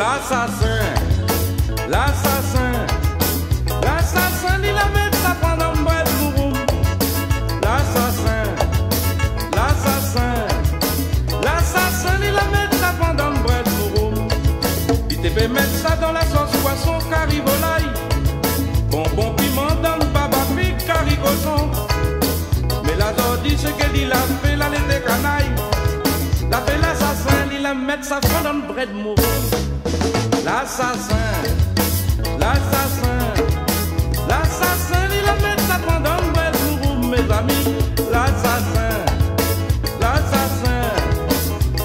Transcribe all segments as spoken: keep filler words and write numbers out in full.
Lasasin, lasasin, lasasin, li la mèt sa pran dan brèd mouroum. Lasasin, lasasin, lasasin, li la mèt sa pran dan brèd mouroum. Li té pé mèt sa dan la sos poison, kari volay, bonbon piman, dan baba fig, kari koson. Mé la zordi, sak li la fé la, lété kanay. La fé lasasin, li la mèt sa pran dan brèd mouroum. Lasasin, lasasin, lasasin, li la mèt sa pran dan brèd mouroum, mézami. Lasasin, lasasin,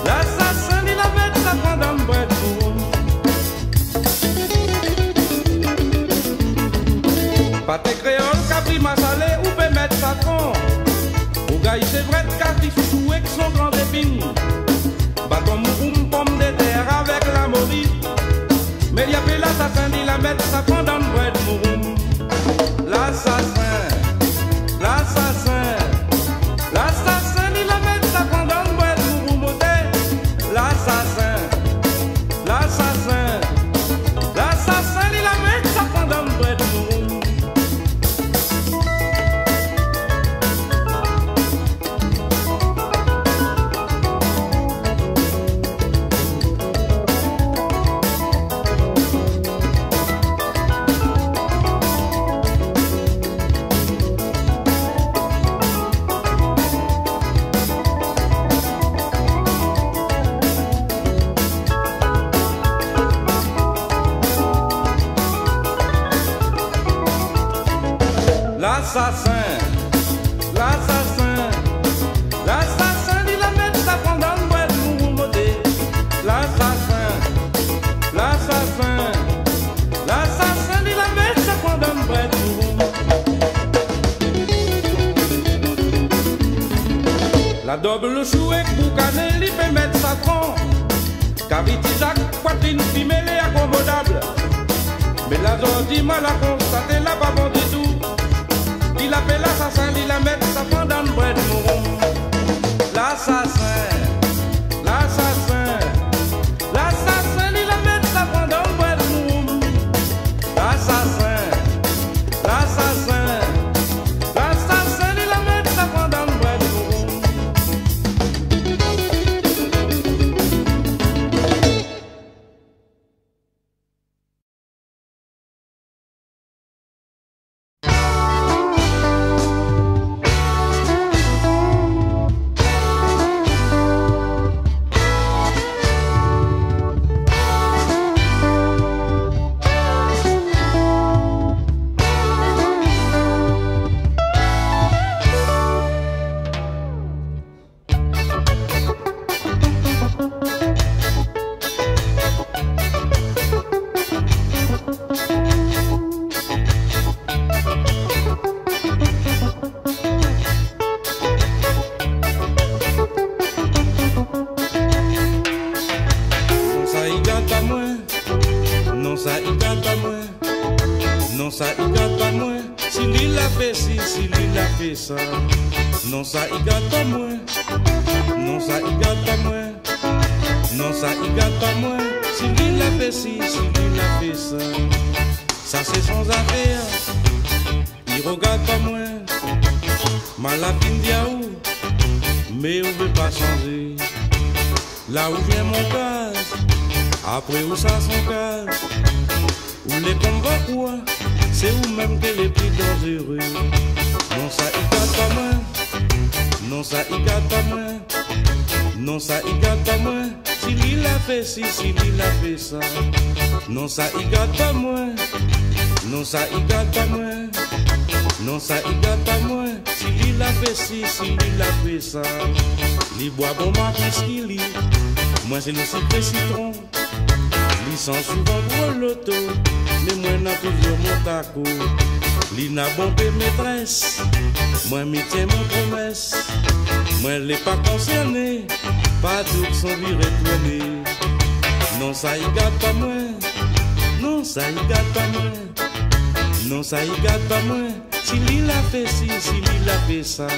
lasasin, li la mèt sa pran dan brèd mouroum. Paté kréol, kabri masalé, ou pé mèt safran. Rougay sévrèt, kafi sousou èk son gran zépin. Baton mouroum, pomdétèr avèk la mori. Mé li apèl lasasin, li la mèt sa pran dan brèd mouroum. Lasasin, lasasin, lasasin, li la mèt sa pran dan brèd mouroum oté. Lasasin, lasasin, lasasin, li la mèt sa pran dan brèd mouroum. Lasasin, lasasin, lasasin, li la mèt sa pran dan brèd mouroum oté. Lasasin, lasasin, lasasin, li la mèt sa pran dan brèd mouroum. La dob shou èk boukané, li pé mèt safran. Kari tizak, poitrine fimé, lé akomodab. Mé la zordi, ma la konstaté, la pa bon ditou. Li la fé lasasin, li la mèt sa pran dan brèd mouroum. Lasasin, lasasin, lasasin, li la mèt sa pran dan brèd mouroum. Lasasin, lasasin, lasasin, li la mèt sa pran dan brèd mouroum. Non, sa i gat pa moin. Non, sa i gat pa moin. Non, sa i gat pa moin. Si li la fé si, si li la fé sa. Non, sa i gat pa moin. Non, sa i gat pa moin. Non, sa i gat pa moin. Si li la fé si, si li la fé sa. Sa sé son zafèr. I rogard pa moin. Ma la fine di aou, mé ou vé pa shanzé. La ou vien mon kaz, apré ou sa son kaz. Ou lé konm va koi, sé ou mèm ké lé pli danzéré. Non, sa i gat pa moin. Non, sa i gat pa moin. Non, sa i gat pa moin. Si li la fé si, si li la fé sa. Non, sa i gat pa moin. Non, sa i gat pa moin. Non, sa i gat pa moin. Si li la fé si, si li la fé sa. Li boi bon martini, moin sé lo sikré sitron. Li san souvan gro loto, mé moin na touzour mon tako. Li na bonpé métrès, moin mi tien mon promès. Moin lé pa konsèrné, pa dout son viré tourné. Non, sa i gat pa moin. Non, sa i gat pa moin. Non, sa i gat pa moin. Si li la fé si, si li la fé sa.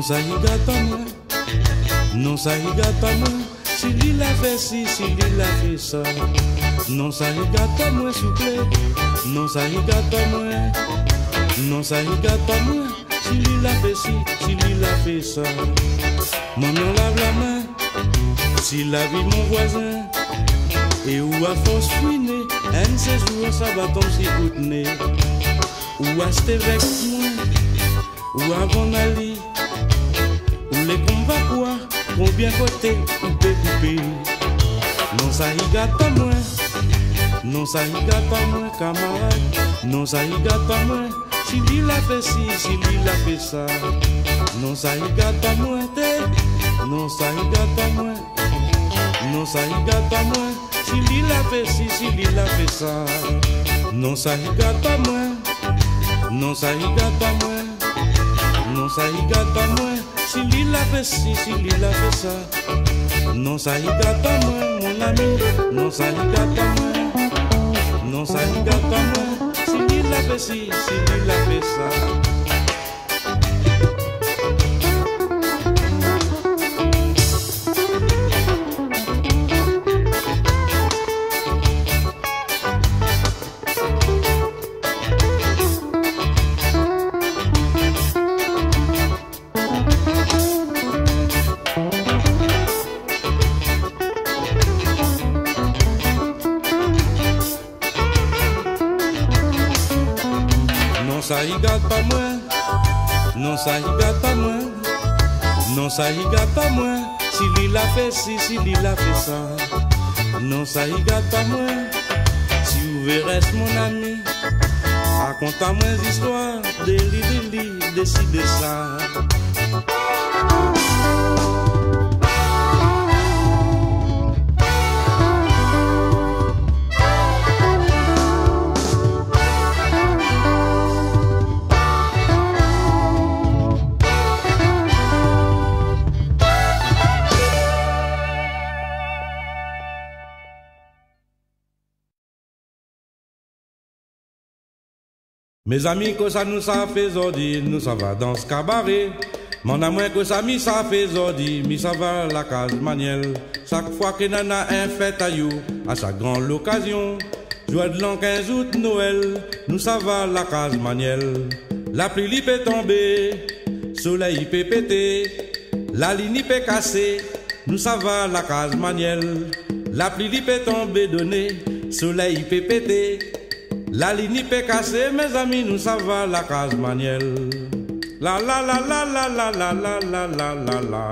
Sa i gat pa mwin, non, sa i gat pa mwin, si li la fé si, si li la fé sa. Non, sa i gat pa mwin, souplé. Non, sa i gat pa mwin. Non, sa i gat pa mwin, si li la fé si, si li la fé sa. Manman lav la min si la vi mon vwazin. É ou a fors fouiné, inn sé zour sa va tonm si out né. Ou ashté vèks mwin, ou a vann ali, ou lé konm va kwa, konbien koté ou pé koupé. Non, sa i gat pa mwin, non, sa i gat pa mwin, kamarad. Non, sa i gat pa mwin, si li la fé si, si li la fé sa. Non, sa i gat pa mwin, té. Non, sa i gat pa mwin. Non, sa i gat pa mwin, si li la fé si, si li la fé sa. Non, sa i gat pa mwin. Non, sa i gat pa mwin. Non, sa i gat pa mwin, si li la fé si, si li la fé sa. Non, sa i gat pa mwin, mon ami. Non, sa i gat pa mwin. Non, sa i gat pa mwin, si li la fé si, si li la fé sa. Non, sa i gat pa mwin. Non, sa i gat pa mwin. Non, sa i gat pa mwin, si li la fé si, si li la fé sa. Non, sa i gat pa mwin, si ou vé rès mon ami, rakont amwin zistwar de li, de li, de si, de sa. Mézami, kosa nou sa fé zordi, nou sava dans kabaré. Mann amwin kosa mi sa fé zordi, mi sava la kaz Manièl. Shak fwa ke nana in fèt ayou, a shak gran lokazion, zouèt lan kinz out, Noèl, nou sava la kaz Manièl. La pli li pé tonbé, solèy i pé pété, la lin i pé kasé, nou sava la kaz Manièl. La pli li pé tonbé doné, solèy i pé pété, la lin i pé kasé, mézami, nou sava la kaz Manièl. La la la la. La la la la la.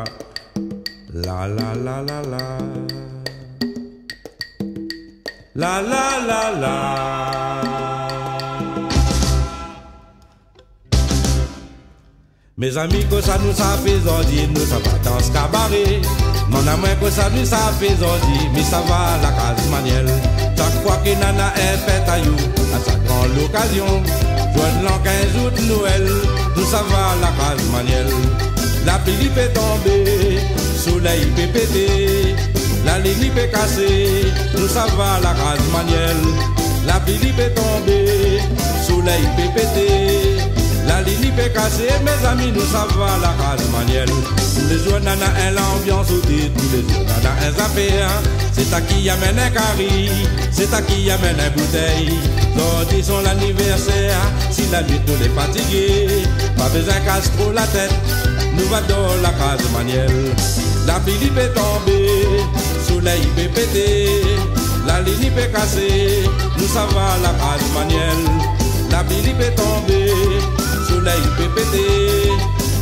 La la la la. Mézami, kosa nou sa fé zordi, nou sava dans kabaré. Mann amwin kosa nou sa fé zordi, mi sava la kaz Manièl. Shak fwa ke nana in fèt ayou, a shak gran lokazion, zouèt lan kinz out, Noèl, nou sava la kaz Manièl. La pli li pé tonbé, solèy i pé pété, la lin i pé kasé, nou sava la kaz Manièl. La pli li pé tonbé, solèy i pé pété, la lin i pé kasé, mézami, nou sava la kaz Manièl. Tou lé zour nana in lanbians, ou di, tou lé zour nana in zafèr. Sé ta ki amenn in kari, sé ta ki amenn in boutèy. Zordi son lanivèrsèr, si la nuit nou lé fatigé, pa bézoin kas tro la tèt, nou va dor la kaz Manièl. La pli li pé tonbé, solèy i pé pété, la lin i pé kasé, nou sava la kaz Manièl. La pli li pé tonbé, solèy i pé pété,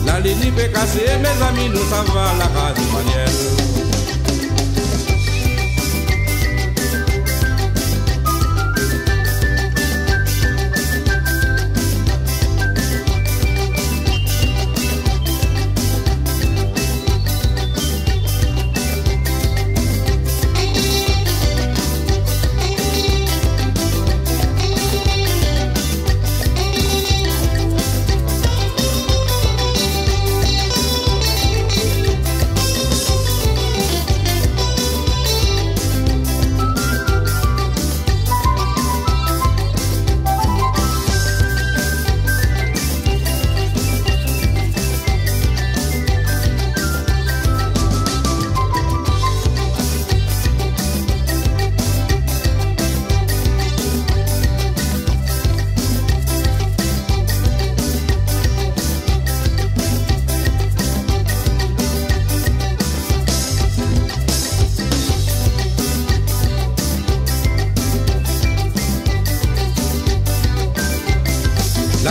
la lin i pé kasé, mézami, nou sava la kaz Manièl.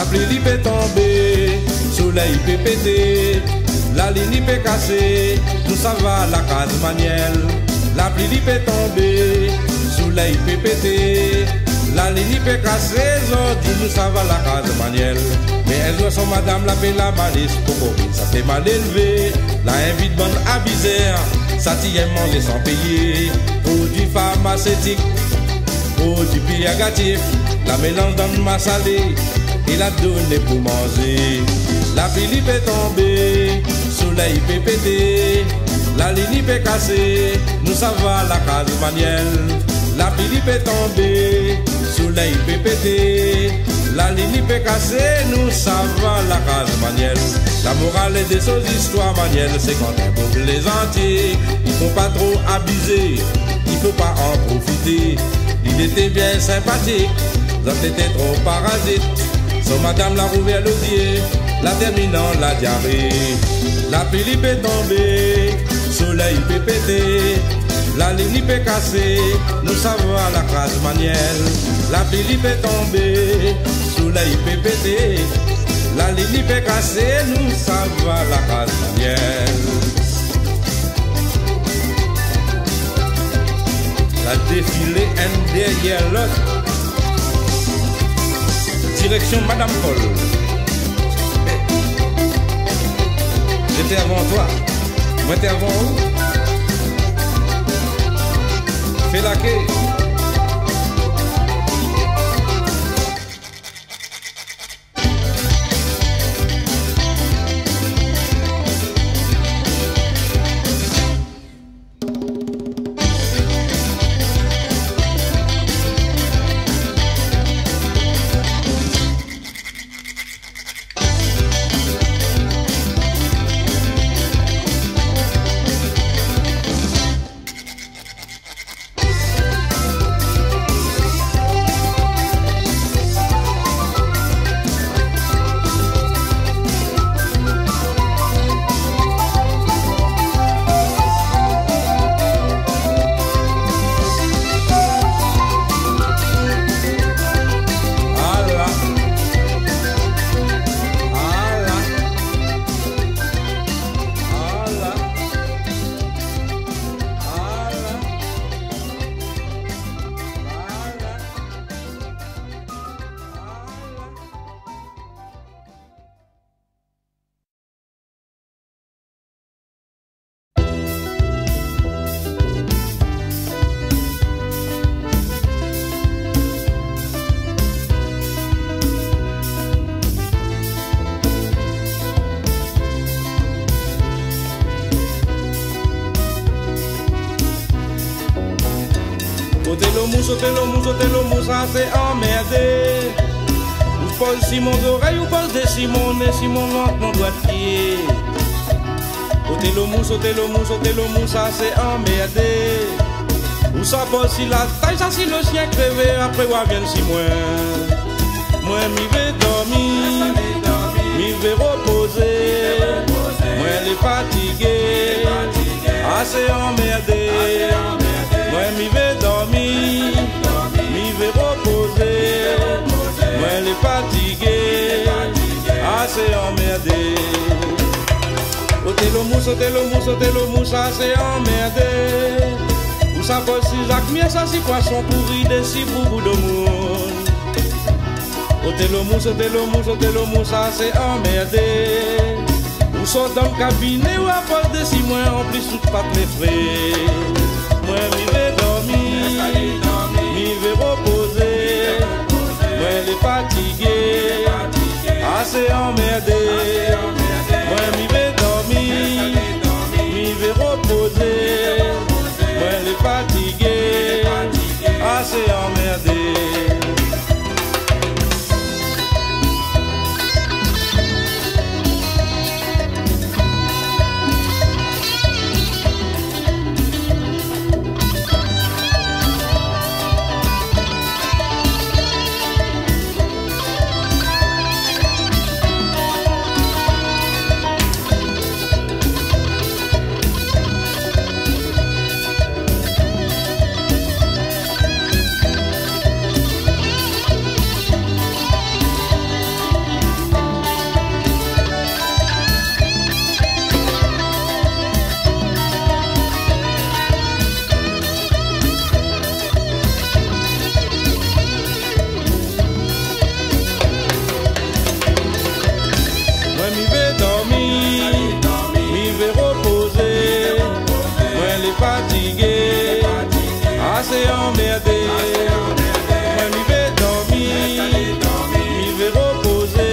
Lapli li pé tonbé, solèy pé pété, lalin li pé kasé, nou sava la kaz Manièl. Lapli li pé tonbé, solèy pé pété, lalin li pé kasé, zordi nou sava la kaz Manièl. Mé in zour son madam la fé la malis, poko vinn sa té mal élvé, la invit bann abizèr, sa ti yèm manzé san péyé, produi farmasétik, produi purgatif, la mélanz dan masalé, é la doné pou manzé. Lapli li pé tonbé, solèy pé pété, lalin li pé kasé, nou sava la kaz Manièl. Lapli li pé tonbé, solèy pé pété, lalin li pé kasé, nou sava la kaz Manièl. La moralité de son zistoir Manièl, sé kan in boug lé zanti, i fo pa tro abizé, i fo pa an profité. Li lété bien sinpatik, zot lété tro parazit. Son madam la rouvèr lo zié, la tèrmine an la diaré. Lapli li pé tonbé, solèy pé pété, lalin li pé kasé, nou sava la kaz Manièl. Lapli li pé tonbé, solèy pé pété, lalin li pé kasé, nou sava la kaz Manièl. La défilé inn dèrièr lot. Dirèksion Madam Paul. J'étais avant toi. Moin té avan ou. Fé la ké. Ala. Ala. Ala. Ala. Oté lo mous, oté lo mous, oté lo mous, sa sé anmèrdé. Ou poz si mon zorèy, ou poz dési mon né, si mon vant, mon dwat pié. Oté lo mous, oté lo mous, oté lo mous, sa sé anmèrdé. Ou sa poz si la tay, sa si lo shien krévé, apré wa vien si moin. Moin mi vé dormi, mi vé ropozé, moin lé fatigé, asé anmèrdé. Moin mi vé dormi, mi vé ropozé, moin lé fatigé, asé anmèrdé. Oté lo mous, oté lo mous, oté lo mous, asé anmèrdé. Ou sa poz si zak mié, sa si poison pouri dési boubou domoun. Oté lo mous, oté lo mous, oté lo mous, sa sé anmèrdé. Ou sort dan kabiné, ou apoz dési moin, anplis tout pat lé fré. Moin mi vé dormi, mi vé ropozé, moin lé fatigé, asé anmèrdé. Moin mi vé dormi, mi vé ropozé, moin lé fatigé, asé anmèrdé. Mwin mi vé dormi, mi vé ropozé,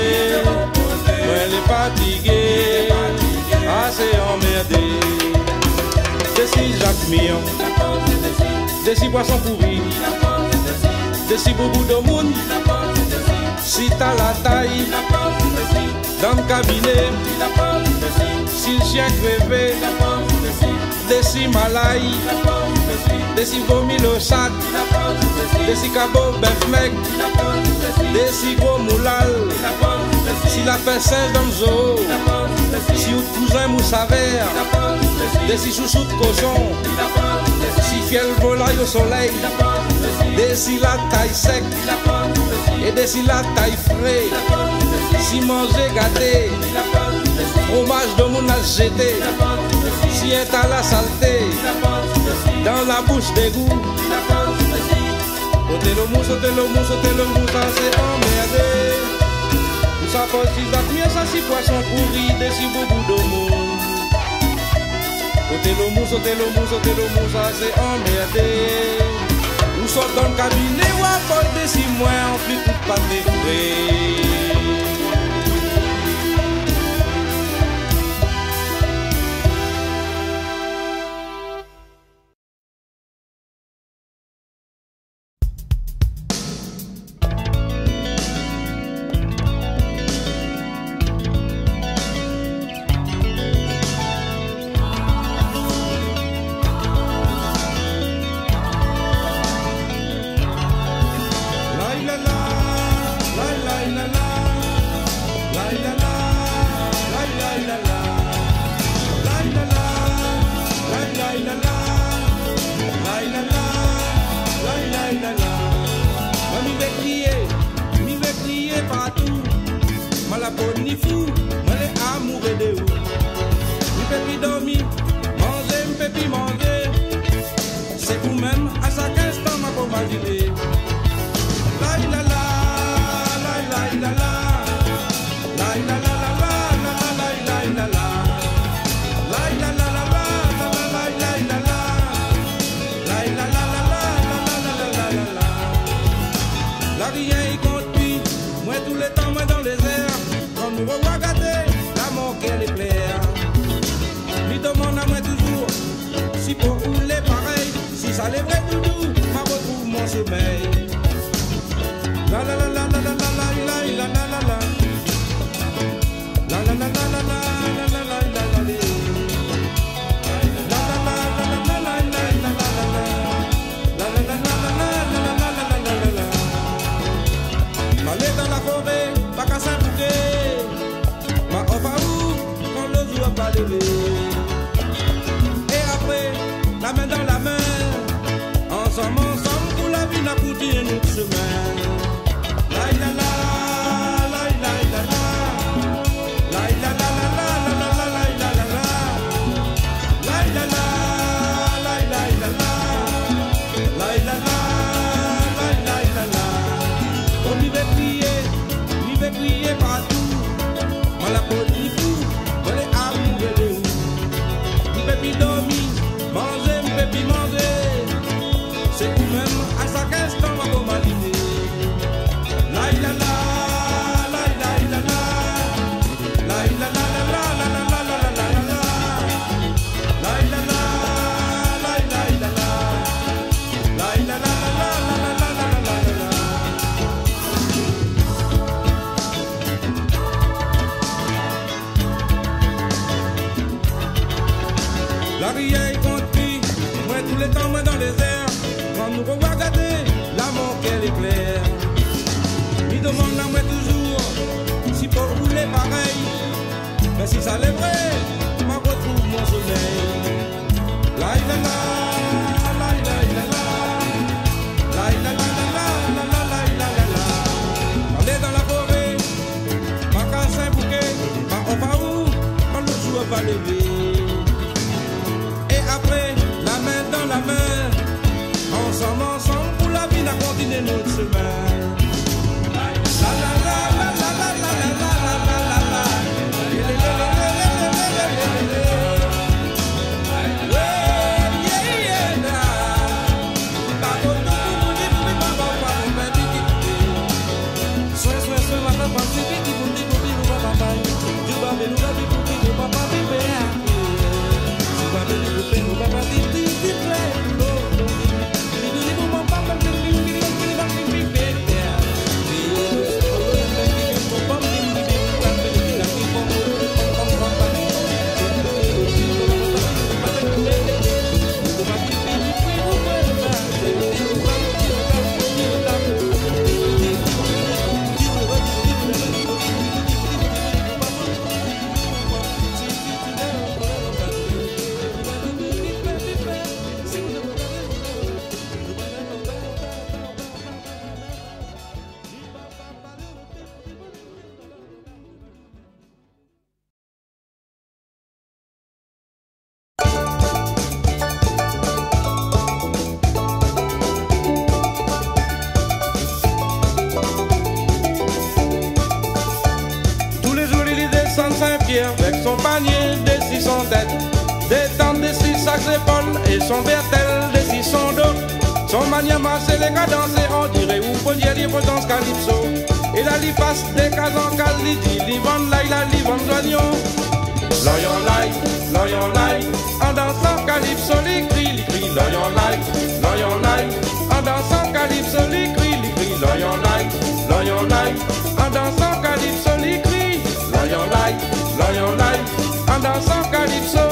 mwin lé fatigé, asé anmèrdé. Dési Jakmir, dési Poisson Pourri, dési Boubou Domoun, si ta la tay, dan kabiné, si shien krévé, dési Malay, dési Vomi lo sat, dési Kabo Bèf Mèg, dési Gro Moulal, si la fé sinz dan zo, si out kouzin Mousa Vèr, dési shoushou koshon, si fièl volay o solèy, dési la tay sèk, é dési la tay fré, si manzé gaté, fromaz domoun la zété, si in ta la salté, dan la boush dégou. Oté lo mous, oté lo mous, oté lo mous, asé anmèrdé. Ou sa poz si Jakmir, sa si Poisson Pourri, dési Boubou Domoun. Oté lo mous, oté lo mous, oté lo mous, asé anmèrdé. Ou sort dan kabiné, ou apot dési mwin, anfli tout pa té fré. Lay la la, lay lay la la, lay la la, lay lay la la, lay la la, lay lay la la, lay la la, lay lay la la. Mwin mi vé kriyé, mi vé kriyé partou. Mwin la po ni fou, mwin lé amouré de ou. Mi pé pi dormi, manzé, mi pé pi manzé. Sé ou mèm, a shak instan, ma po maziné. Lay la la, lay lay la la. Lay la la la la, la la lay lay la la. Lay la la la la, la la lay lay la la. Lay la la la la, la la la la la la. Larien i kont pi, mwin tou lé tan mwin dan lézèr. Kan nou roi gaté, la mon kèr lé klèr. Mi domann amwin touzour, si po ou lé parèy, si sa lé vré doudou, ma rotrouv mon somèy. La la la la la la la la la la la la. La la la la la la la la la la la. La la la la la la la la la la. La la la la la la la la la la la. Ma alé dan la foré, pa kas in bouké. Ma ofr aou, kan lo zour va lévé. É apré, la min dan la min, ansanm, ansanm, pou la vi, na kontinié nout shomin. Lay la la, lay lay la la. Lay la la la la la la la, lay la la la. Lay la la, lay lay la la. Lay la la, lay lay la la. Bon, mi vé kriyé, mi vé kriyé partou. Mwin la po ni fou, mwin lé amouré de ou. Mi pé pi dormi, manzé, mi pé pi manzé. Sé ou mèm, a shak instan, ma po maziné. Lay la la, lay lay la la. Lay la la la la la la la la la. Lay la la, lay lay la la. Lay la la la la la la la la la. Larien i kont pi, mwin tou lé tan mwin dan lézèr. Kan nou roi gaté, la mon kèr lé klèr. Mi domann amwin touzour, si po ou lé parèy. Mé si sa lé vré, ma rotrouv mon somèy. Lay la la, lay lay la la. Lay la la la la la la, lay la la la. Alé dan la foré, ma kas in bouké, ma ofr aou, kan lo zour va lévé. É apré, la min dan la min, ansanm, ansanm, pou la vi, na kontinié nout shomin. La la la la la la la la la. Lé lé lé lé lé. Wé, yé yé la. Pa koto Son panié dési son tèt, dé tann dési sak zépol é son bèrtèl dési son do. Son manièr marsé lé kadansé, on diré ou pé dir li pé dans kalipso. É la li pas dé kaz an kaz, li di li vann lay, la li vann zoignon. Loignon lay, loignon lay, an dansan kalipso li kri, li kri. Loignon lay, loignon lay, an dansan kalipso li kri, li kri. Loignon lay, loignon lay, an dansan kalipso li kri. Loignon lay, loignon lay, an dansan kalipso.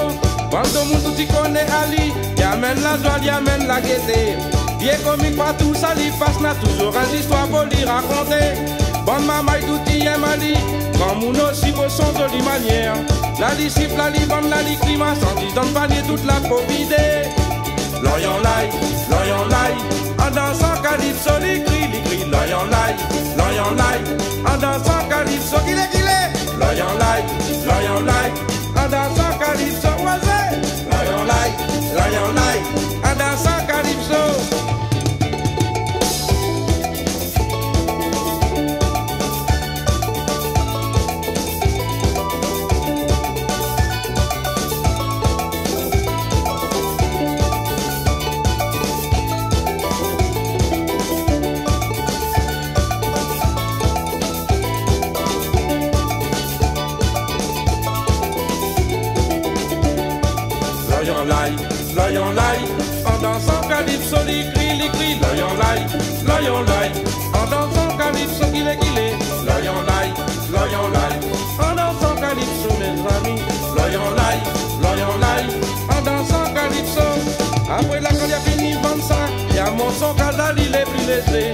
Bann domoun tout i koné ali, li amenn lazoi, li amenn la gété. Li lé komik partou sa li pas, na touzour in zistoir pou li rakonté. Bann marmay tout i èm ali, gramoun osi pou son zoli manièr. La li sif, la li vann, la li kri, marsandiz dan panié, tout la po vidé. Loignon lay, loignon lay, an dansan kalipso li kri, li kri. Loignon lay, loignon lay, an dansan kalipso, kilé, kilé. Loignon lay, loignon lay, an dansan kalipso, wazé. Loignon lay, loignon lay, an dansan kalipso. Loignon lay, loignon lay, an dansan kalipso li kri, li kri. Loignon lay, loignon lay, an dansan kalipso, kilé, kilé. Loignon lay, loignon lay, an dansan kalipso, mézami. Loignon lay, loignon lay, an dansan kalipso. Apré la, kan li la fini vann sa, li la mont son kaz ali lé pli lézé.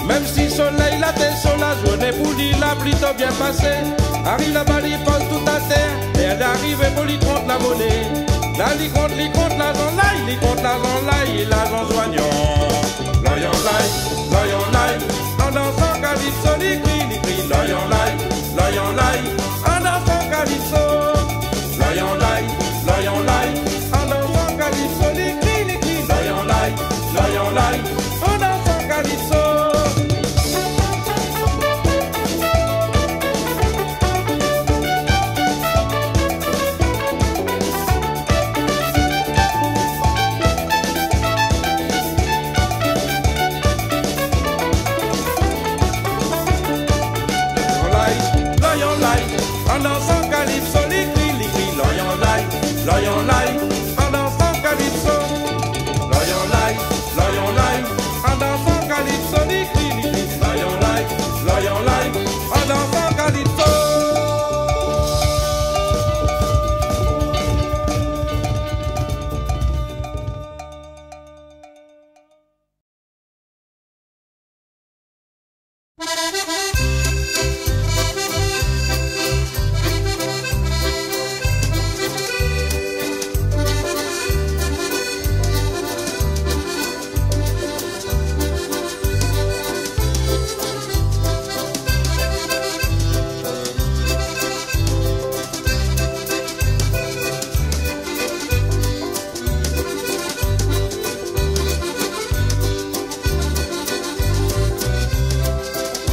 Mèm si solèy la té so, la zourné pou li la plito bien pasé. Ariv laba, li poz tout atèr, é li arivé pou li kont la moné. La li kont, li kont larzan lay, li kont larzan lay, larzan zoignon. Loignon lay, loignon lay, an dansan kalipso li kri, li kri. Loignon lay, loignon lay, an dansan kalipso. Loignon lay, loignon lay, an dansan kalipso li kri, li kri. Loignon lay, loignon lay, an dansan kalipso. Loignon lay, loignon lay, an dansan kalipso li kri, li kri. Loignon lay, loignon lay, an dansan kalipso. Loignon lay, loignon lay, an dansan kalipso li kri, li kri. Loignon lay, loignon lay, an dansan kalipso.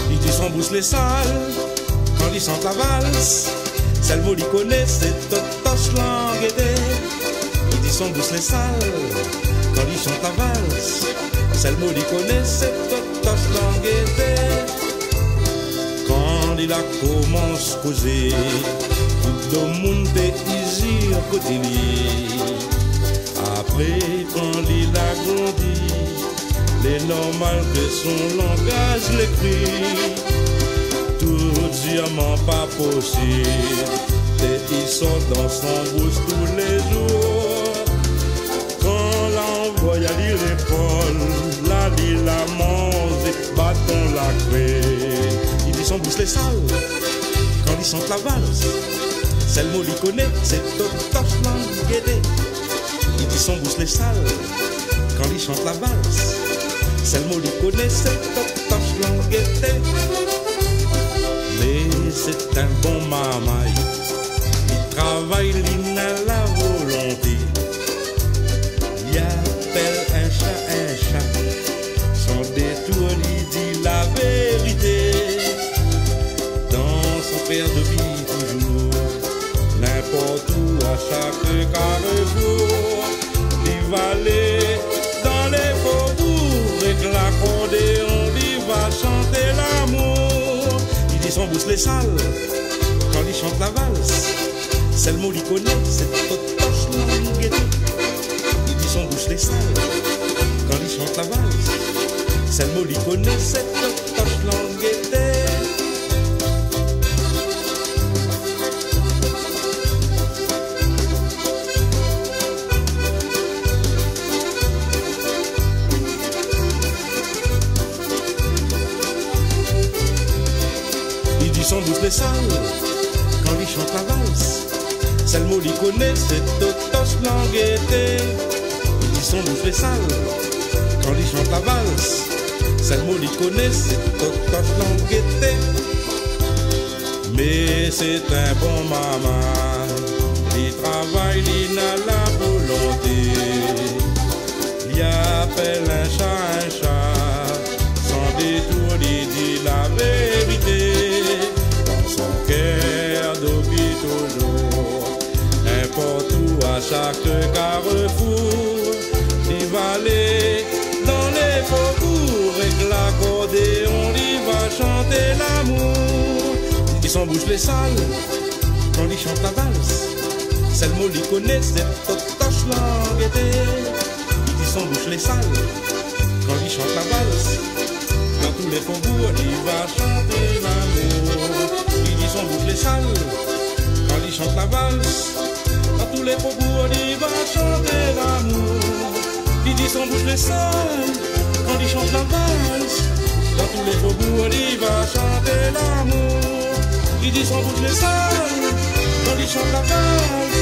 Li di son boush lé sal kan li shant la vals. Sèl mo li koné, sé totosh lang été. Li di son boush lé sal kan li shant la vals. Sèl mo li koné, sé totosh lang été. Kan li la komans kozé, tout domoun té izir koté li. Apré, kan li la grandi, lé normal ke son langaz lé kri. Tout zirman pa posib té i sort dan son boush toulézour. Kan la anvoy ali lékol, la li la manzé baton lakré. Li di son boush lé sal kan li shant la vals. Sèl mo li koné, sé totosh lang été. Li di son boush lé sal kan li shant la vals. Sèl mo li koné, sé totosh lang été. Mé sé in bon marmay. Li travay, li na la volonté. Li apèl in sha in sha. San détour, li di la vérité. Dan son kèr dopi touzour, linpor- Boush lé sal kan li shant la vals, sèl mo li koné sé totosh langété. Li di son boush lé sal kan li shant la vals, sèl mo li koné sé totosh langété. Li di son boush lé sal kan li shant la vals, sèl mo li koné sé totosh langété. Li di son boush lé sal kan li shant la vals, sèl mo li koné sé totosh langété. Mé sé in bon mama, li travay, li na la volonté. Li apèl in sha in sha, san détour li di la vérité. Dan son kèr dopi touzour, ninport ousa, shak karfour, li va alé dan lé fobour, èk lakordéon li va shanté lamour. Li di son boush lé sal kan li shant la vals, sèl mo li koné sé totosh langété. Li di son boush lé sal kan li shant la vals, dan tout lé fobour li va shanté lamour. Li di son boush lé sal kan li shant la vals, dan tout lé fobour li va shanté lamour. Li di son boush lé sal kan li shant la vals, dan tout lé fobour li va shanté lamour. Li di son boush lé sal kan li shant la vals,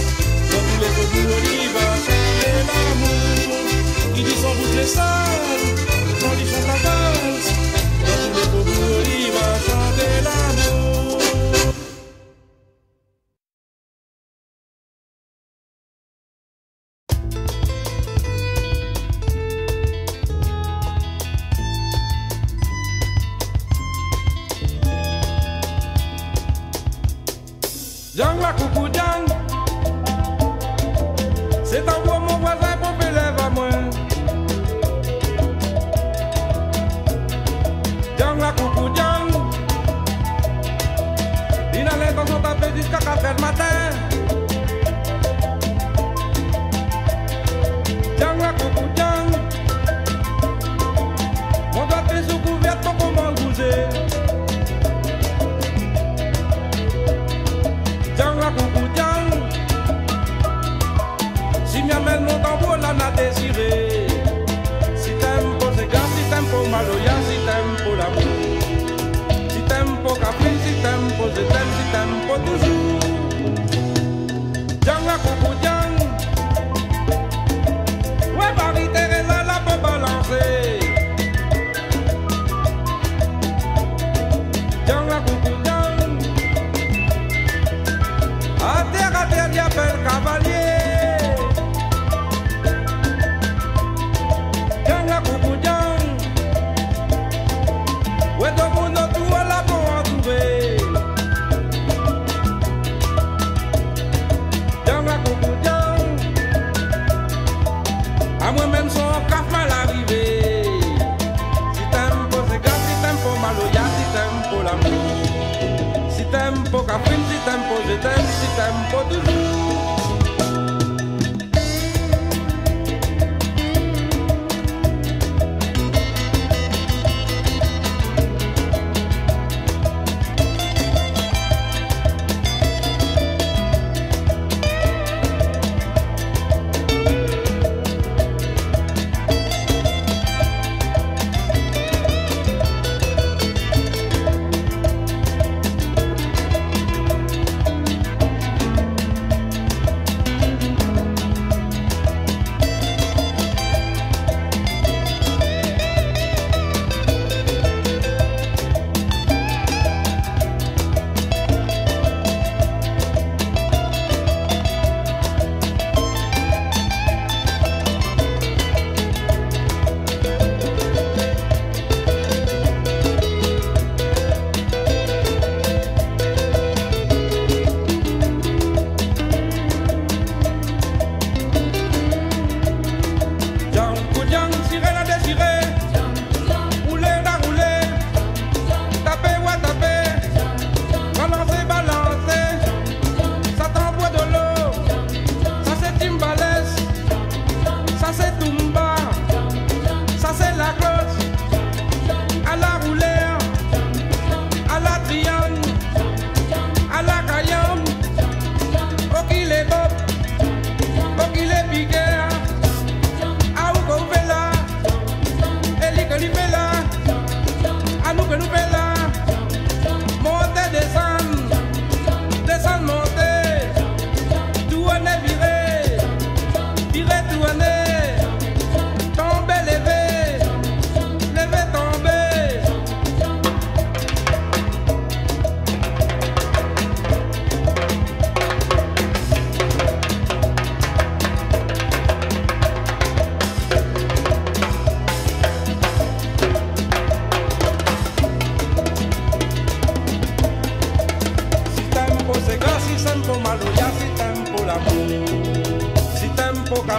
dan tout lé fobour li va shanté lamour. Li di son boush lé sal kan li shant la vals, dan tout lé fobour li va shanté lamour. Diang la koukou diang, sé tanbou mon voizin pou fé lèv amoin. Diang la koukou diang, li na lintansion tapé ziska katr èr matin. Diang la koukou diang, mon doi pé sou kouvèr, poko manz bouzé. Diang la koukou diang, si mi amèn mon tanbou la na désiré. Si t'aimes po séga, si t'aimes po maloya, si t'aimes po lamour, si t'aimes po kafrine, si t'aimes po zétèm, si t'aimes po touzour. Diang la koukou diang. Wé, Marie-Thérèse la po balansé. Diang la koukou diang. Atèr, atèr, li apèl kavalié. Diang la koukou diang. Wé, domoun otour la po antouvé. Diang la koukou diang. Amoin mèm son kaf mal arivé. Si t'aimes po séga, si t'aimes po maloya, si t'aimes po lamour, si t'aimes po kafrine, si t'aimes po zétèm, si t'aimes po touzour.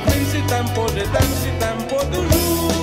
Min si tanm pou, je t'aime si tanm pou toujour.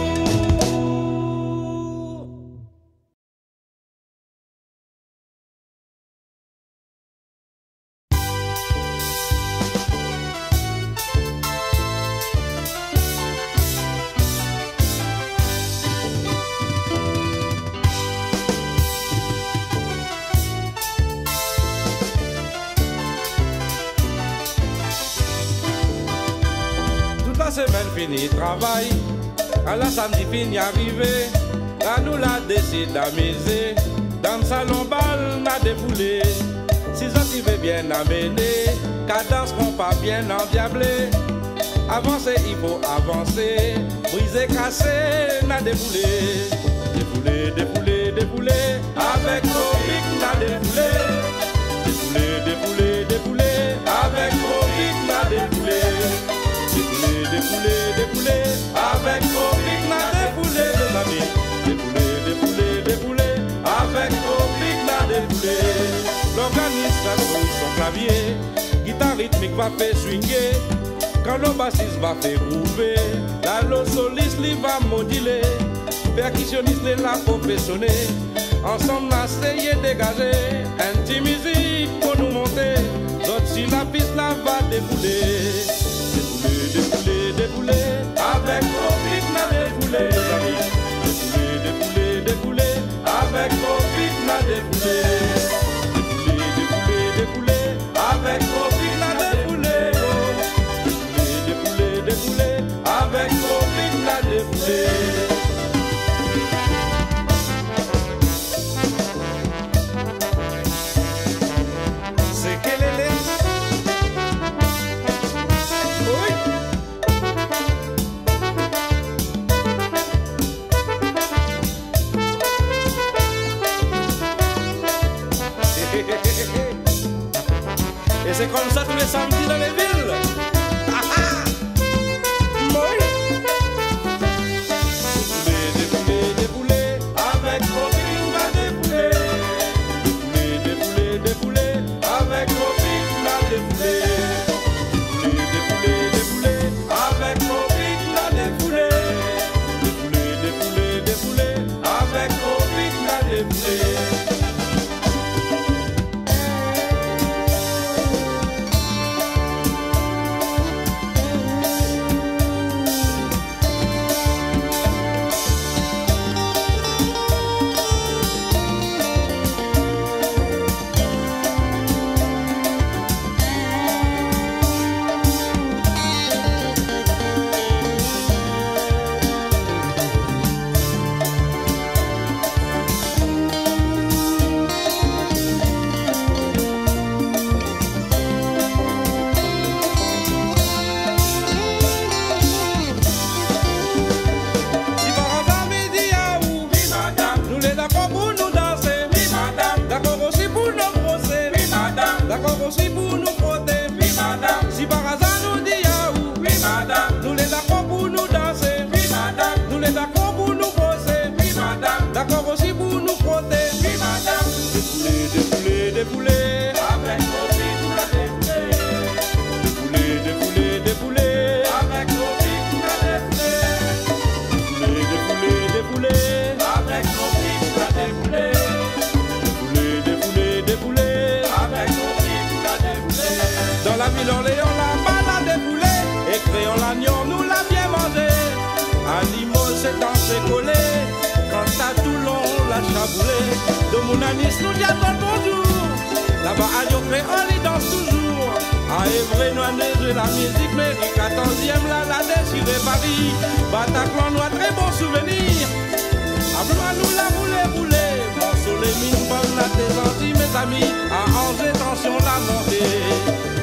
Tout la semèn fini travay, ala samdi fini arivé, la nou la désid amizé, dan salon bal na défoulé. Si zot i vé bien amené, kadans konpa bien andiablé. Avansé, i fo avansé, brizé, kasé, na défoulé. Défoulé, défoulé, défoulé, avèk Tropik na défoulé. Défoulé, défoulé, défoulé, avèk Tropik na défoulé. Défoulé, défoulé, défoulé, avèk Tropik na défoulé, mézami. Défoulé, défoulé, défoulé, avèk Tropik na défoulé. Lorganizasion son klavié, gitar ritmik va fé swingé, kan lo basis va fé grouvé, la lo solis li va modilé, pèrkisionis lé la pou fé soné. Ansanm na séyé dégazé in ti mizik pou nou monté. Zot si la pis la va défoulé. Défoulé, défoulé, défoulé, avèk Tropik na défoulé, mézami. Défoulé, défoulé, défoulé, avèk Tropik na défoulé. Défoulé, défoulé, défoulé, avèk Tropik na défoulé. Défoulé, défoulé, défoulé, avèk Tropik na défoulé. Sé kèl lé lé. Oui. É sé konmsa tou lé samdi dan lé vil. Ah, ah. Moy. Défoulé, défoulé, défoulé, avèk Tropik na défoulé. Défoulé, défoulé, défoulé, avèk Tropik na défoulé. Défoulé, défoulé, défoulé, avèk Tropik na défoulé. Défoulé, défoulé, défoulé, avèk Tropik na défoulé. Si par azar mi di aou, oui madam, nou lé dakor pou nou dansé, oui madam, dakor osi pou nou brosé, oui madam, dakor osi pou nou froté, oui madam. Si par azar nou di aou, oui madam, nou lé dakor pou nou dansé, oui madam, nou lé dakor pou nou brosé, oui madam, dakor osi pou nou froté, oui madam. Défoulé, défoulé, défoulé, avèk Tropik na défoulé. Défoulé, défoulé, défoulé, avèk Tropik na défoulé. Défoulé, défoulé, défoulé, avèk Tropik na défoulé. Défoulé, défoulé, défoulé, avèk Tropik na défoulé. Dan la vil Orléan, la bal la défoulé, é kréol Lannion nou la bien manzé. A Limoz sé dansé kolé, kanta Toulon la chaboulé. Domoun a Nis nou di azot bonzour. Laba a Lyon kréol i dans toujour. A Évré nou la zoué la mizik, méri katorzièm la, la désiré Pari. Bataklan nou la tré bon souvenir. A Blois nou la boulé boulé. Morso lé min bann la té zanti, mézami. A Anzé tansion la monté.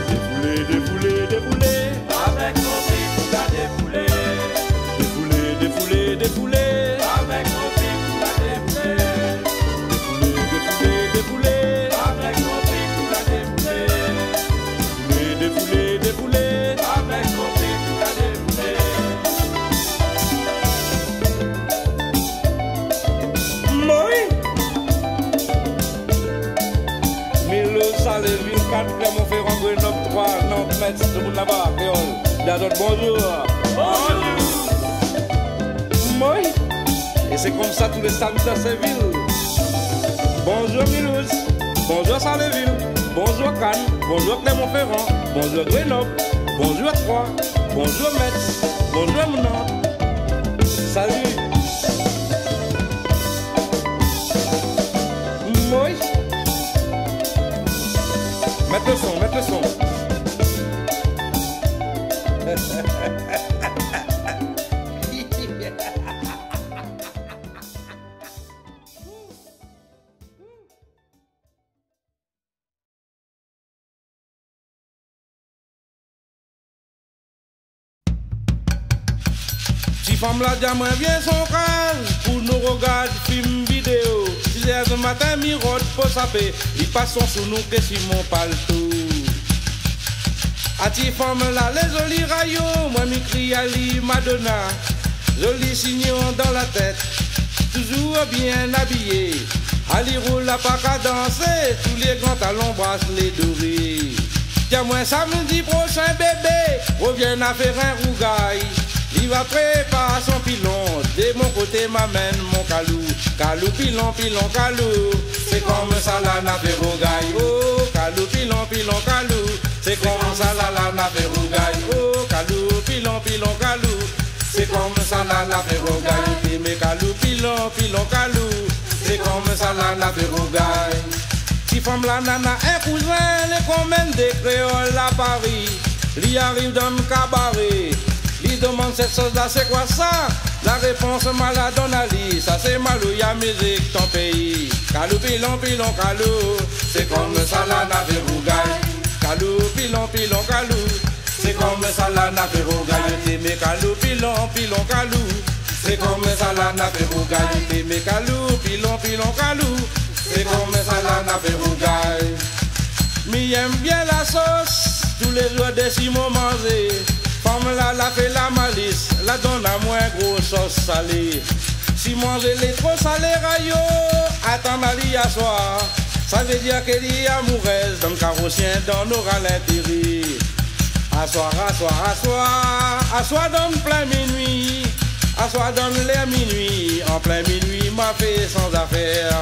Défoulé, défoulé, défoulé, avèk Tropik la défoulé. Défoulé, défoulé, défoulé, avèk Tropik la défoulé. Défoulé, défoulé, défoulé, avèk Tropik la défoulé. Défoulé, défoulé, défoulé, avèk Tropik la défoulé. Moy. Milo, Salé, Vil Kat, Clermont-Ferrand, Grenoble, Troyes, Nantes, Metz, tout moun laba, kréol. Di azot bonzour. Bonzour. Moy. É sé konmsa tou lé samdi dan Sévil. Bonzour Milouz. Bonzour Salévil. Bonzour Kann. Bonzour Kléman Féran. Bonzour Grénob. Bonzour Troi. Bonzour Mèt. Bonzour Mnan. Sali. Moy. Mèt lo son, mèt lo son. Ti fanm la di amwin vien son kaz pou nou rogard fim vidéo. Sizèr di matin mi rod pou sapé, li pas son sou nou ké si mon palto. A ti fanm la lé zoli rayon, mwin mi kri ali Madonna. Zoli sinyon dan la tèt, touzour bien abiyé. Ali roul la pa ka dansé, tou lé gran talon braslé doré. Di amwin samdi proshin bébé, rovien a fé in rougay. Li va prépar son pilon, dé mon koté ma amenn mon kalou. Kalou pilon, pilon kalou, sé konmsa la na fé rougay. Oh, kalou pilon, pilon kalou, sé konmsa la na fé rougay. Oh, kalou pilon, pilon kalou, sé konmsa la na fé rougay. Té mé kalou pilon, pilon kalou, sé konmsa la na fé rougay. Ti fanm la nana in kouzin, lé konmèn dé kréol a Pari. Li ariv dan kabaré, li domann sèt shoz la sé kwa sa. La répons ma la donn ali, sa sé maloya mizik ton péi. Kalou pilon, pilon kalou, sé konmsa la na fé rougay. Kalou pilon, pilon kalou, sé konmsa la na fé rougay. Té mé kalou pilon, pilon kalou, sé konmsa la na fé rougay. Té mé kalou pilon, pilon kalou, sé konmsa la na fé rougay. Mi yèm bien la sos, tou lé zour dési mon manzé. Fanm la la fé la malis, la donn amwin gro sos salé. Si manzé lé tro salé rayon, atann ali aswar. Sa vé dir ke li amourèz, dan karosien dan nora lintéré. Aswar, aswar, aswar, aswar dan plin minui. Aswar dan lèr minui, an plin minui ma fé san zafèr.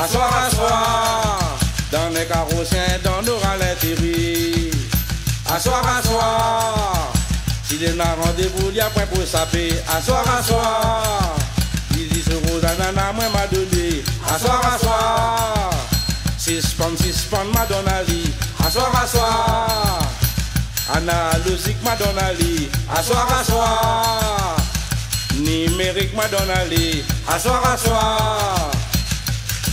Aswar, aswar, dan in karosien dan nora lintéré. Aswar, aswar, si li na randévou li apré pou sapé. Aswar, aswar, li di sé rouz anana mwin ma doné. Aswar, aswar, sispann, sispann ma donn ali. Aswar, aswar, analozik ma donn ali. Aswar, aswar, nimérik ma donn ali. Aswar, aswar,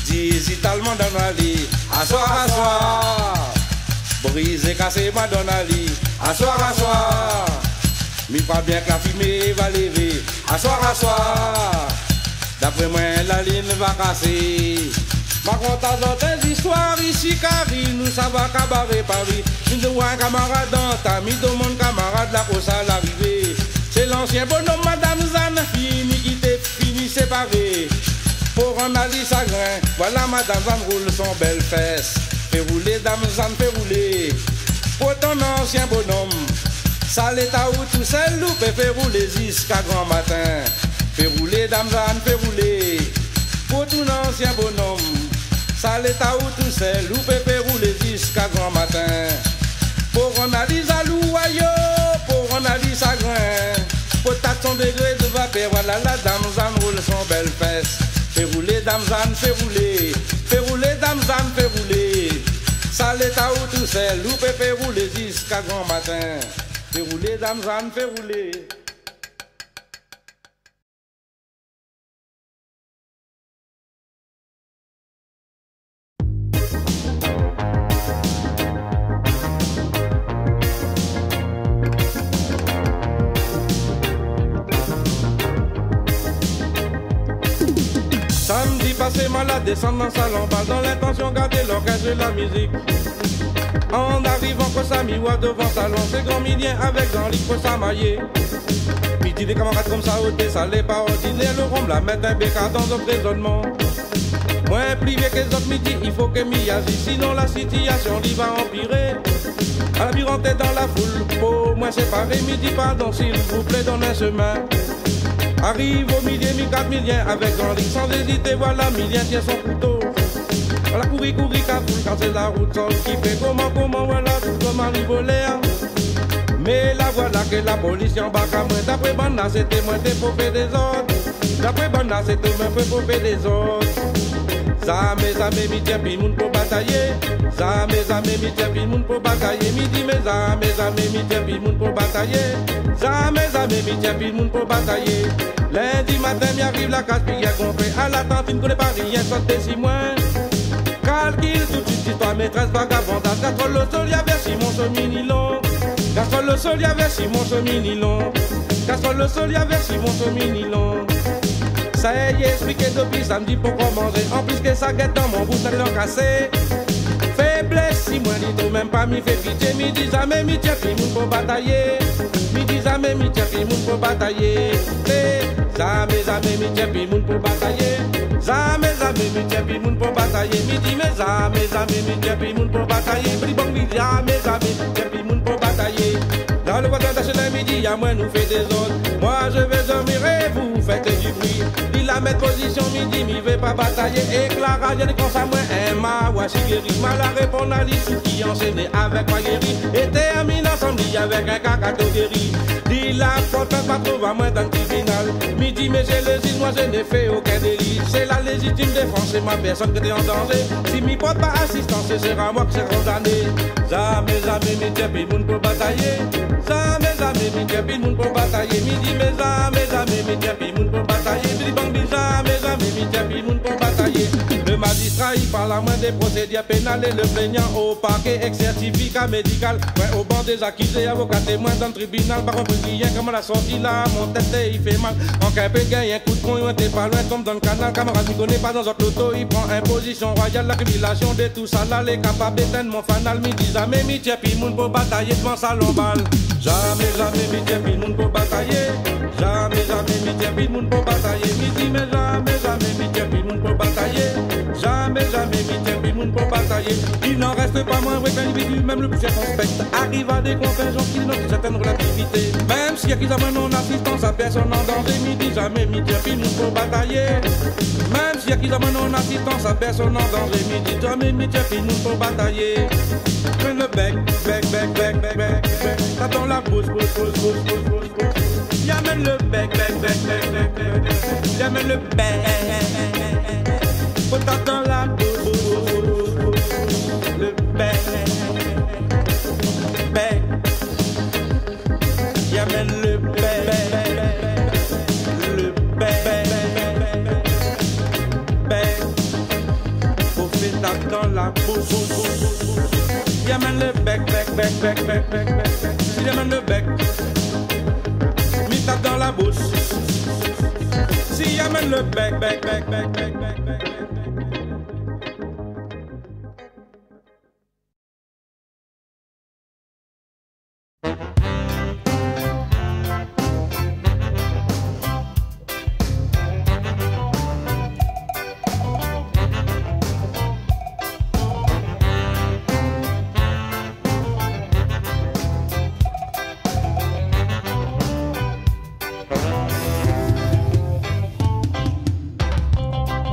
dizital ma donn ali. Aswar, aswar, brizé kasé ma donn ali. Aswar, aswar, mi pa bien ke la fimé va lévé. Aswar, aswar, dapré mwin lalin va kasé. Ma kont azot in zistwar isi Kari, nou sava kabaré Pari. Mi di oir in kamarad dan ta, mi domann kamarad la kosa la arivé. Sé lansien bonom madam Zan, fini kité, fini séparé. Pou rann ali sagrin, vwala madam Zan roul son bèl fès. Fé roulé dam Zan, fé roulé. Pou ton ansien bonom, sa lé ta ou tousèl, ou pé fé roulé ziska gran matin. Fé roulé dam Zan, fé roulé. Pou ton ansien bonom, sa lé ta ou tousèl, ou pé fé roulé ziska gran matin. Pou rann ali zalou ayo, pou rann ali sagrin. Pou tat son dégré de vapèr, vwala la dam Zan roul son bèl fès. Fé roulé dam Zan, fé roulé. Fé roulé dam Zan, fé roulé. Sa lé ta ou tousèl, ou pé fé roulé ziska gran matin. Fé roulé dam Zan, fé roulé. Samdi pasé, ma la désann dan salon bal dan lintansion gardé lorkès de la mizik. An arivan kosa mi oi dovan salon, sé gran Milien avèk Zanlik kosa mayé. Mi di lé kamarad konmsa, oté, sa lé pa ordinèr, lo ronm la mèt in béka dan zot rézonnman. Mwin pli vié ke zot, mi di, i fo ke mi azi, sinon la sitiasion li va anpiré. Ala mi rantré dan la foul, po moin séparé, mi di pardon, silvouplé, donn in shemin. Ariv o milié, mi gard milien avèk gran lik, san ézité, voila milié tien son kouto. Ala kouri, kouri, kafoul, kasé la rout, sa okipé, koman, koman, voila, tout koman li volèr. Mé la voila ke la polis i anbark amoin, dapré banna sété moin té pou fé dézord. Dapré banna sété moin té pou fé dézord. Zamé, zamé mi tienpi moun pou batayé. Zamé, zamé mi tienpi moun pou batayé. Mi di mé zamé, zamé mi tienpi moun pou batayé. Zamé, zamé mi tienpi moun pou batayé. Lindi matin mi ariv la kaz, pi gingn konpran. Ala tanti, mi koné pa rien, sot dési moin. Kalkil tout suit, zistwar métrès, vagabondas. Gastrol lo sol, i avèrti mon shemine lon. Gastrol lo sol, i avèrti mon shemine lon. Gastrol lo sol, i avèrti mon shemine lon. Sa i èsplik dopi samdi poukoué manzé. Anplis ke sa gèt dan mon boush, na dé dan kasé. Féblès si moin li trouv mèm pa, mi fé pitié, mi di zamé mi tienpi moun pou batayé. Mi di zamé mi tienpi moun pou batayé. Mé zamé, zamé mi tienpi moun pou batayé. Zamé, zamé mi tienpi moun pou batayé. Mi di mé zamé, zamé mi tienpi moun pou batayé. Bri bang, mi di zamé, zamé mi tienpi moun pou batayé. La lo vwazin d'H L M i di amoin nou fé dézord. Moi je vais dormir et vous faites du bruit. Li la mèt pozision, mi di mi vé pa batayé. Èk la raj li di konmsa moin, in ma wa si géri. Ma la réponn ali, sou ki anshéné avèk ma géri. É tèrmine ansanm li avèk in kakato géri. Li la port plint, pa trouv amoin dan tribinal. Mi di mésié le jij, moi je n'ai fait aucun délit. C'est la légitime défense, c'est ma personne qui était en danger. Si mi port pa asistans, ce sera moi qui serai condamné. Zamé, zamé mi tienpi moun pou batayé. Zamé, zamé mi tienpi moun pou batayé. Mi di mé zamé, zamé mi tienpi moun pou batayé. Bili bang bi, zamé, zamé mi tienpi moun pou batayé. Le mazistra i parl amoin dé prosédir pénal é le plényan o parké èk sèrtifika médikal. Moin o ban dé zakizé, avoka témoin dan tribinal, pa konpri rien, koman la sorti la, mon tèt i fé mal. Kan in pé gingn in kout pwin, té pa loin tonm dan kanal. Kamarad mi koné pa, dan zot loto i pran in pozision royal. Lakimilasion de tousala lé kapab étinn mon fanal. Mi di zamé mi tienpi moun pou batayé dovan salon bal. Zamé, zamé mi tienpi moun pou batayé. Zamé, zamé mi tienpi moun pou batayé. Mi di mé zamé, zamé mi tienpi moun pou batayé. Zamé, zamé mi tienpi moun pou batayé. Il n'en reste pas moins vrai qu'un individu, même le plus circonspect, arrive à des conclusions qui dénotent une certaine relativité. Mèm si i akiz amoin non-assistance à personne en danger, mi di zamé mi tienpi moun pou batayé. Mèm si i akiz amoin non-assistance à personne en danger, mi di zamé mi tienpi moun pou batayé. Pran le bèk, bèk, bèk. Tap dan la boush, boush, boush. I amèn le bèk, bèk, bèk. I amèn le bèk. Fo tap dan la boush, boush, boush. Le bèk. Bèk. I amèn le bèk. Le bèk. Bèk. Fo fé tap dan la boush. I amèn le bèk, bèk, bèk. I amèn le bèk. Mi tap dan la boush. Si i amèn le bèk, bèk, bèk.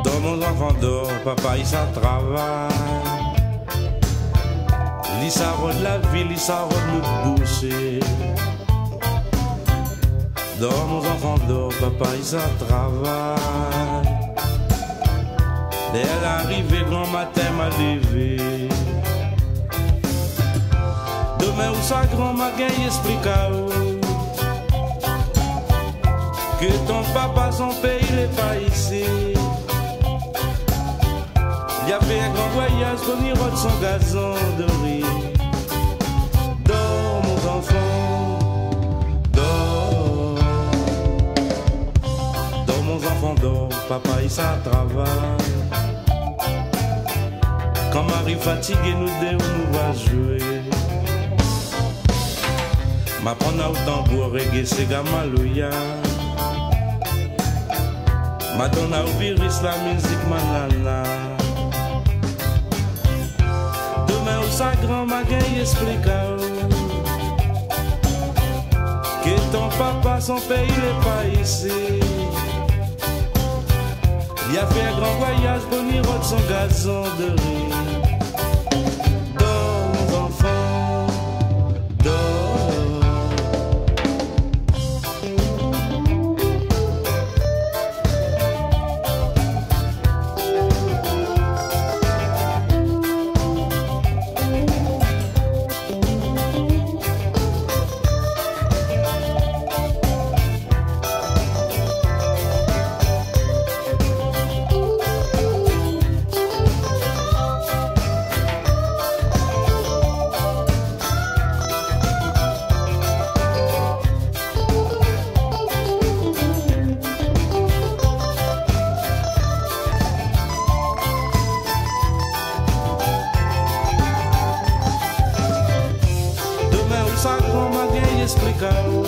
Dor mon zanfan dor, papa i sa travay. Li sa rod la vi, li sa rod nout boushé. Dor mon zanfan dor, papa i sa travay. Lèr arivé, gran matin ma lévé. Domin ou sa gran, ma gingn èsplik aou ke ton papa son péi lé pa isi. Li la fé in gran voyaz pou ni rod son gazon doré. Dor mon zanfan, dor. Dor mon zanfan dor, papa i sa travay. Kan ma ariv fatigé, nou dé nou va zoué. Ma aprann aou tanbour, reggae, séga, maloya. Ma donn aou viris la mizik, manana. Domin ou sa Gran, ma gingn ésplik aou ke ton papa, son péi lé pa isi. Li la fé in gran voiyaz pou ni rod son gazon dori. Dor, mon zanfan, dor. Domin ou sa gran, ma gingn ésplik aou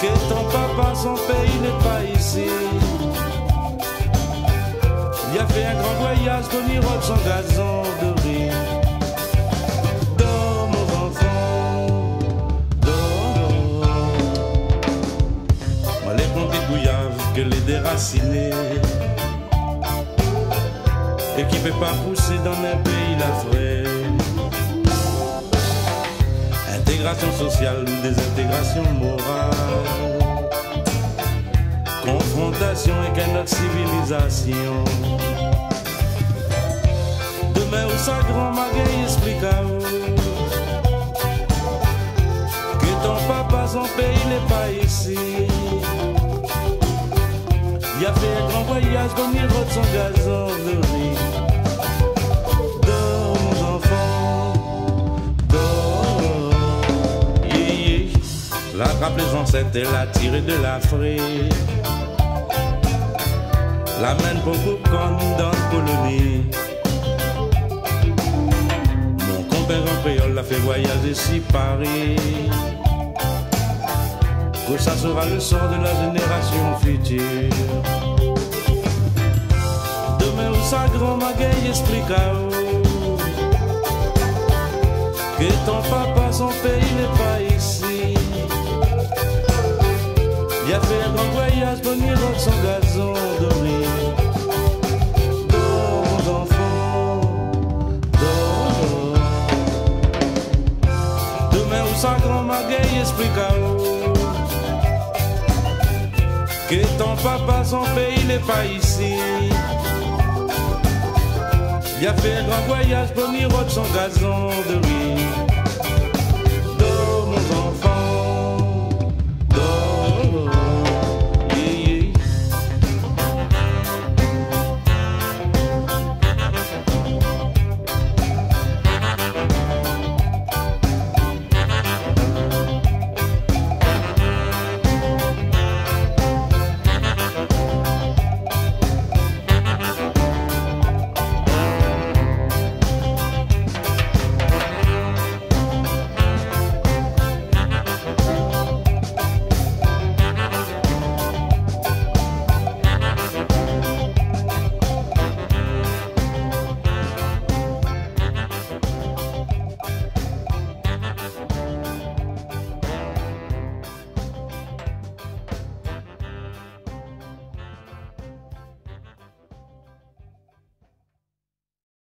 ke ton papa, son péi lé pa isi. Li la fé in gran voiyaz pou ni rod son gazon dori. Dor, mon zanfan, dor. Mwin lé konté gouyav ke lé dérasiné é ki pé pa pousé dan in péi lafrèt. Intégrasion sosial ou dézintégrasion moral, konfrontasion èk in not sivilizasion. Domin ou sa gran, ma gingn ésplik aou ke ton papa, son péi lé pa isi. Li la fé in gran voiyaz pou ni rod son gazon dori. Dor, mon zanfan, dor. Yé, yé. La trap lé zansèt é la tiré de Lafrik. La amenn bonpé kann dan koloni. Mon konpèr an kréol la fé voiyaz isi Pari. Ke sa sera le sor de la zénérasion fitir. Domin ou sa gran, ma gingn ésplik aou ke ton papa, son péi lé pa isi. Li la fé in gran voiyaz pou ni rod son gazon dori. Dor, mon zanfan, dor. Domin ou sa gran, ma gingn ésplik aou ke ton papa, son péi lé pa isi. Li la fé in gran voiyaz pou ni rod son gazon dori.